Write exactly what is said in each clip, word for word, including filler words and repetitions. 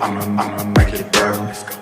I'ma, I'ma make it burn. Let's go.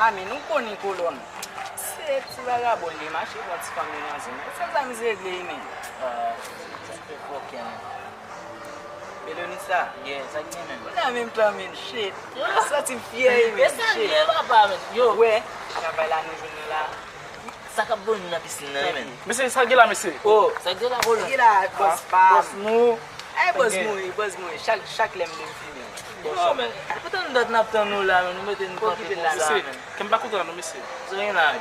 Amen, ou konnen kolòn. Se ti vagabon li mache pran ti fanm li nan zen. Sa sa mizè regle li menm? Ah, se fòkè menm. Melonisa. Yeah, sa k gen menm? Ou nan menm tan menm, shit. Santi m fyè wi menm, shit. E sa l ye papa menm? Yo. Wè, travay la nou jwenn nan la. Sa k ap voye nou nan pisin nan wi menm? Mesye, sa k gen la mesye? Oh, sa k gen la kolòn? Ki la, bòs pa m. Bòs nou. Ay, bòs mouri, bòs mouri. Chak, chak lè m vin fini. Non, men, poutèt nou dat n ap tann nou la, men nou mete nou kanpe konsa, men. Kè m pa kontan non, mesye. Sa gen la?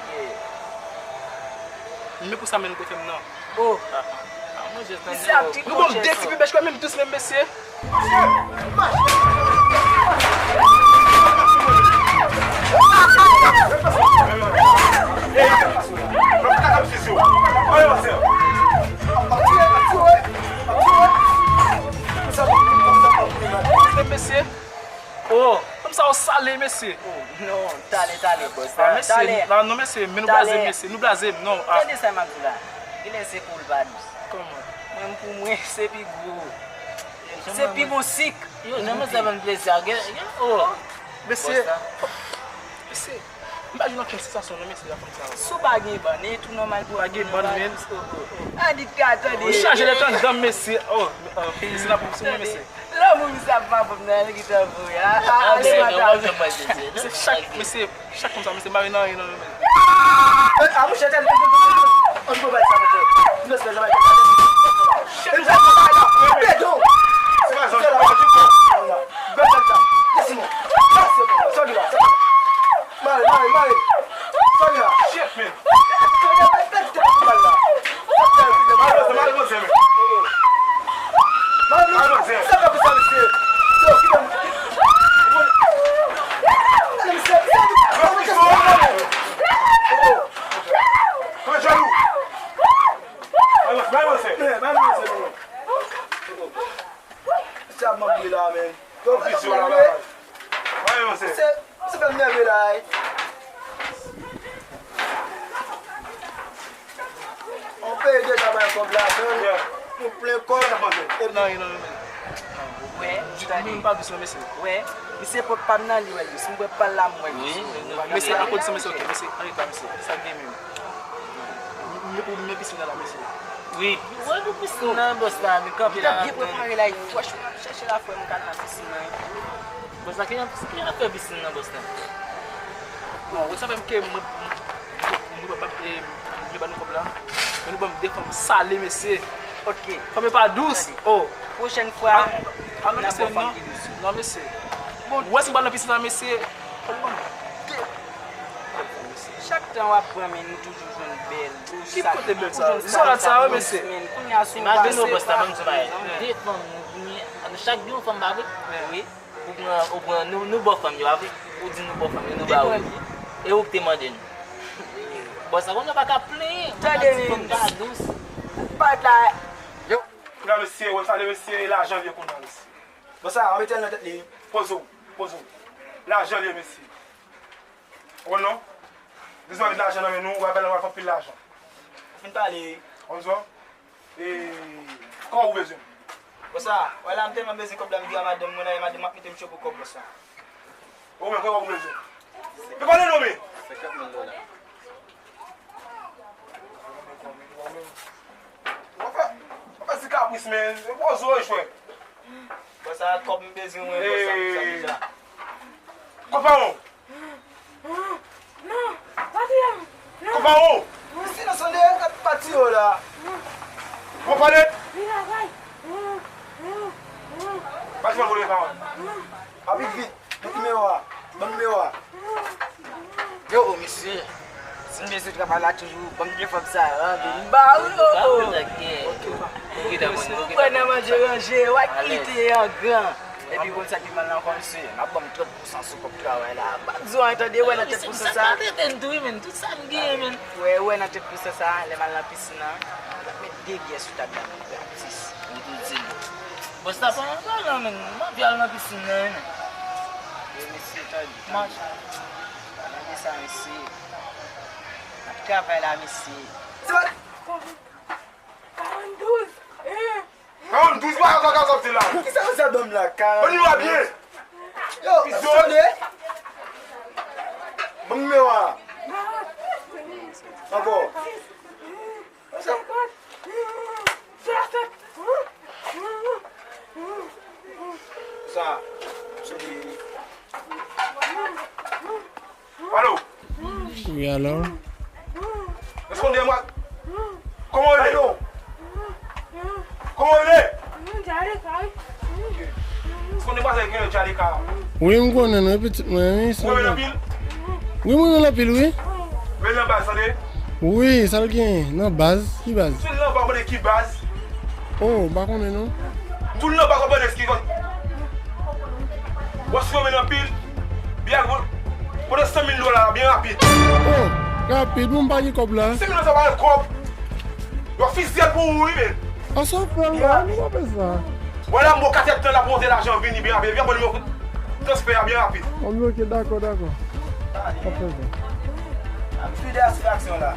Men pou sa, men nou kote m nan. Oh. Ah, ah, mwen jis tande. Nou ban m de ti pipèch, menm dous, menm mesye. Mesye. Oh, fanm sa yo sale, mesye. Oh, non, talè, talè, bòs. Ah, mesye, talè. Non, non, mesye, men nou blaze m, mesye, nou blaze m, non. Ah. Tande sa m ap di w la. Genlè se pou l pa dous. Kòman? Mwen, pou mwen, se pi gwo. Se pi bon sik. Yo, non, men sa ban m plezi a. Gen, gen, oh. Mesye. Mesye. M pa jwenn okenn sansasyon non, mesye, la fanm sa yo. Si w pa gen bann, e tou nòmal pou w ap gen bann, men. Oh, oh, oh. An di ka tande. Ou chaje lè tann danm, mesye. Oh, oh, mesye, la pou sou mwen, mesye. Lanmou misye ap ba m nan, li gentan voye. Ah, ah, ale madanm. Mesye, chak, mesye, chak konsa, mesye, mare nan anyen nan, men. Ah, monchè, tande, tande, tande, tande. An nou bay sa, mesye. Nou espè zanmay konsa. Chèf, nou bay sa. Pèdon. Se pa zòt, se pa zòt. Bèl sa. Desimon. Sa se bon. Sa ki la. Mare, mare, mare. Sa ki la. Chèf, men. Mare, mare, mare. Sa ka pou sa, mesye. Yo, kite m. Tande, mesye, mesye. Mare, mare, mare. Mare, mare, mare. Sa ap mangle la, men. Yo, anplis yo la, bagay. Mwen, yo, se. Se, se fè m nève la, ey. On peyi deja bay kòb ladann, nou plen kòb. Epi nan, nan, nan. Wè, tande. M pa dous non, mesye. Wè, misye pot pa m nan li, wè, si m bwè pa l la, m wè. Wi, mesye, akoz sa, mesye, ok, mesye, an reta, mesye. Sa gen menm. Ou men pisin nan la, mesye. Wi. Ou wè pou pisin nan, bòs la, li kanpe la. Li byen prepare la, li frèch, mwen ap chèche la, frè m, m ka nan pisin nan. Bòs la, ki jan, ki jan ap fè pisin nan, bòs la? Bon, ou savè m ke mwen, mwen, mwen, mwen, mwen ban nou kòb la. Men nou ban m de fanm sale, mesye. Ok. Fanm yo pa dous. Oh. Pwochèn fwa, n ap ba w fanm ki dous. Non, mesye. Bon. Ou wè si m pral nan pisin nan, mesye, fò nou ban m de. Chak tan w ap pran, men nou toujou jwenn bèl. Ki kote bèl sa? Salad sa, wi, mesye. Imajine w, bòs la, ban m di w bagay. De fanm nou, nou, chak jou yon fanm, pa vre? Wi. Ou pran, ou pran, nou, nou ba w fanm yo, pa vre? Ou di nou ba w fanm yo, nou ba w yo. E ou ki te mande nou. Bòs la, kounye a pa ka plenyen. Tande, fanm pa dous. Pat la. Yo. Kounye a, mesye, wè sa, mesye, lajan l ye kounye a, mesye. Bon, sa, an mete l nan tèt li. Poze w, poze w. Lajan l ye, mesye. Ou konn non? Bezwen met lajan nan men nou, w ap bay nou anpil lajan. Fin pale. Konn sa? E, kòman ou bezwen? Bòs la, wè la, m tèlman bezwen kòb la, m di a madanm mwen la, e madanm m ap mete m cho pou kòb, bòs la. Ou menm, kòman ou bezwen? Pi konnen non, men. Senkant mil dola. W ap fè, w ap fè ti kapris, men. E poze w, frè. Bòs la, kòb m bezwen, mwen, bòs la, m sa deja. Kòb pa w. Non, pa touye m. Non. Kòb pa w. Isi nan sonde, pati yo la. Bon, pale. Li la bay. Pati pa vole pa w. Pa vit vit. Ban nimewo a. Ban nimewo a. Yo, o, mesye. Si m bezwen travay la toujou, ban m telefòn sa a, vin ba ou yo. Ou kwè nan manje ranje, w a kite an gran. Epi konn sa ki mal la ankò, mesye. M ap ban m trant pou san sou kòb travay la. M ap di w anyen tande, wè nan tèt pou san sa. Sa ka tenten tou, wi, men. Tout sa m genyen, men. Wè, wè nan tèt pou san sa, lè m al nan pisin nan, m ap met de byè sou tab la, men, gratis. Ou tou di l. Bòs la pa nan palan, men. M anvi al nan pisin nan, men. Yo, mesye, tande, tande. Tande sa, mesye. N ap travay la, mesye. Karanndouz. Karanndouz, wa, wa, wa, wa, la. Kisa w sa ban m la? Karanndouz. Yo, tande. Ban m nimewo a. Ankò. Sa. Alo. Wi, alo. Responde mwen. Kòman w rele? Kòman w rele? Responde mwen, se gen Jalika. Wi, m konnen, non, pitit mwen, wi. Ou renmen l anpil? Wi, m renmen l anpil, wi. Renmen l nan baz, tande? Wi, sa l gen nan baz? Ki baz? M di l nan baz, mande ki baz? Oh, m pa konnen, non. M di l nan baz, mande ki baz? Bòs, renmen l anpil. Byen, mande san mil dola, byen rapid. Oh, rapid, mwen m pa gen kòb la. San mil dola, sa pa yon kòb. Yo fizye l pou ou, wi, men. An, sa w fè l la, nou pa fè sa. Wè la, m bo katèt tan la pou monte lajan, vini byen rapid. Epi apre, nimewo transfè a byen rapid. Bon, ok, dakò, dakò. Pa fè sa. Ap suiv de aksyon la.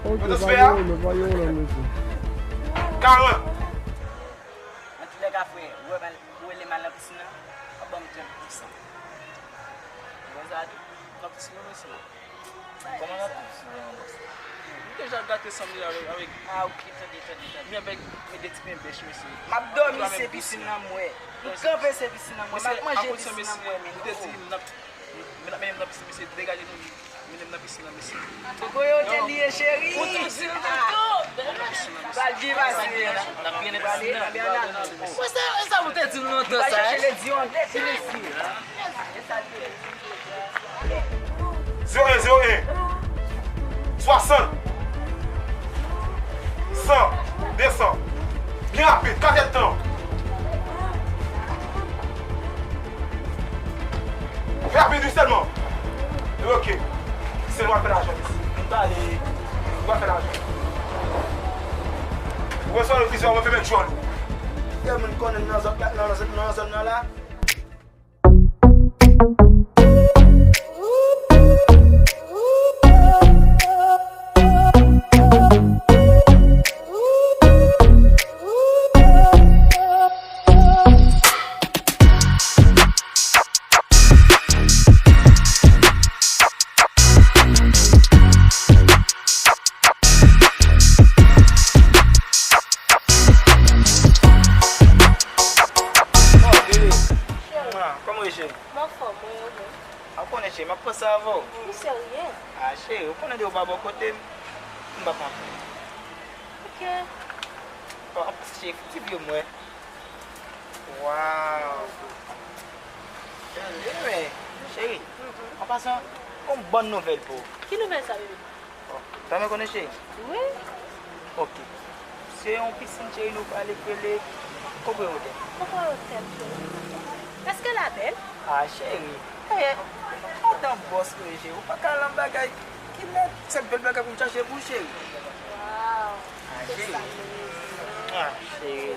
Ok, pa gen pwoblèm, pa gen pwoblèm, mesye. Karant. Antoulèka, frè, ou wè, ou rele m al nan pisin nan, w ap ban m trant pou san. Ou wè sa tou? Trant pou san, mesye. Kòman n ap fè sa, bòs? M deja gate san m deja avèk, avèk. Ah, ok, tande, tande, tande. Men avèk, men de ti pen bèch, mesye. M ap dòmi, se pisin nan m wè. M kanpe, se pisin nan m wè. M ap manje, pisin nan m wè, men. Ou te di, m n ap, m n ap mennen m nan pisin, mesye, degaje nou, mennen m nan pisin nan, mesye. Koko yo te li ye, cheri. Ou te di l tou. Pral byen pase. N ap mennen pisin nan. Mwen, se, se sa ou te di m lontan, sa, eh? Zewo en, zewo en. Swasant. San. De san. Byen rapid. Katèt tan. Fè rapid, wi, sèlman. Ok. Se mwen k fè lajan, mesye. M pale. Mwen k fè lajan. Ou wè sa, ofisye, mwen fèmen djòl ou. Tèlman konnen nan zòn, nan zòn, nan zòn nan la. Kòman w ye, cheri? M anfòm, mwen, ou menm? A, ou konnen, cheri, m ap panse avè w. Ou serye? A, cheri, ou konnen depi w pa bò kote m, m p ap anfòm. Ok. Bon, anplis, cheri, fouti vye m wè. Waw. Cheri, men, cheri, an pasan, gon bòn nouvèl pou ou. Ki nouvèl sa, bebe? Bon, tanmen konnen, cheri? Wi. Ok. Se yon pisin, cheri, nou pale k rele Kokoye Otèl. Kokoye Otèl, cheri. Èske l bèl? A, cheri. Eh, madan bòs mwen, cheri. Ou pa ka al nan bagay. Kilè sèt bèl bagay pou m chache pou ou, cheri? Waw. A, cheri. A, cheri.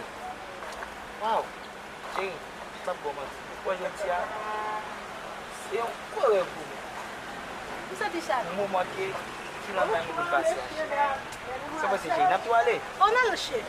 Waw. Cheri, m p ap ba w manti. Ou wè jodi a, se yon gwo rèv pou mwen. M santi chalè. Yon moman ke ti lanmay mwen vin pase a. Sa w panse, cheri? N ap tou ale? O, n al, cheri.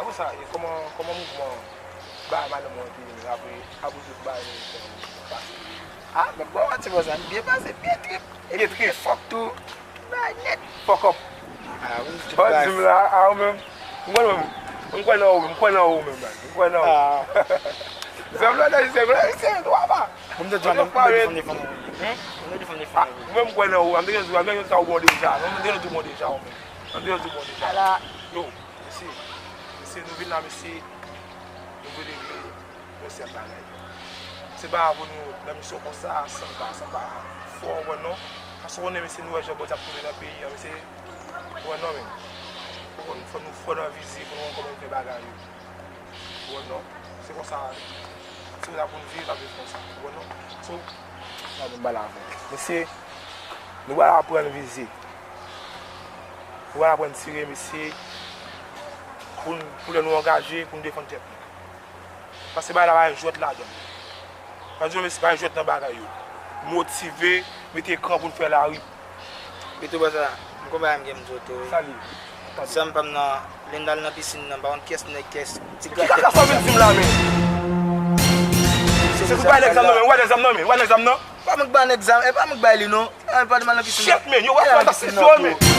Apre sa, e, kòman, kòman mouvman bagay madanm mwen te vini apre, apre tout bagay nou fè pase? Ah, men bon, ti bò sa byen pase, byen trip. Byen trip. Fòk tou. Bagay nèt. Fuck up. Ah, wi, ou pa di m la, ah, ou menm. M kwè nan ou, m kwè nan ou menm, man. M kwè nan ou. Ah. Zèm la, nan zèm la, se dwa pa. Bon, m te dwa, m te defann, defann, wi. Hmm? M te defann, defann, wi. Ou menm, m kwè nan ou. An te gen jou, an te gen jou sa ou bon deja. An te gen jou bon deja, ou menm. An te gen jou bon deja. Ala. Yo, mesye. Mesye, nou vin la, mesye. Nou vle regle yon sèl bagay. Se pa pou nou nan misyon konsa, san pa, san pa fò, ou konprann non? Paske ou konnen, mesye, nou wè jan Bondye ap tounen nan peyi an, mesye, ou konprann non, men. Ou konn, fò nou fò nan vize, pou nou konn kòman nou fè bagay yo. Ou konprann non? Se konsa, se konsa pou nou viv, n ap viv konsa, ou konprann non? So, gade m pale avè w. Mesye, nou pral aprann vize. Nou pral aprann tire, mesye, pou n, pou lè nou angaje, pou n defann tèt nou. Paske bagay la pa gen jwèt ladan l. Pa di yo mesye pa gen jwèt nan bagay yo. Motive, mete kran pou n fè lari. Beto bòs la, m konn bagay m gen m di w tou wi. Sa l ye? Zanmi pa m nan, lè n al nan pisin nan, m pa konn kiyès nèg, kiyès ti grann tèt. Ki kaka sa w vin di m la menm? Se pou bay nèg zam nan menm, w wè nèg zam nan menm, w wè nèg zam nan? Pa mwen k bay nèg zam, e pa mwen k bay li non. E pa di m al nan pisin nan. Shit, man, yo wè fantastik sou yo, man.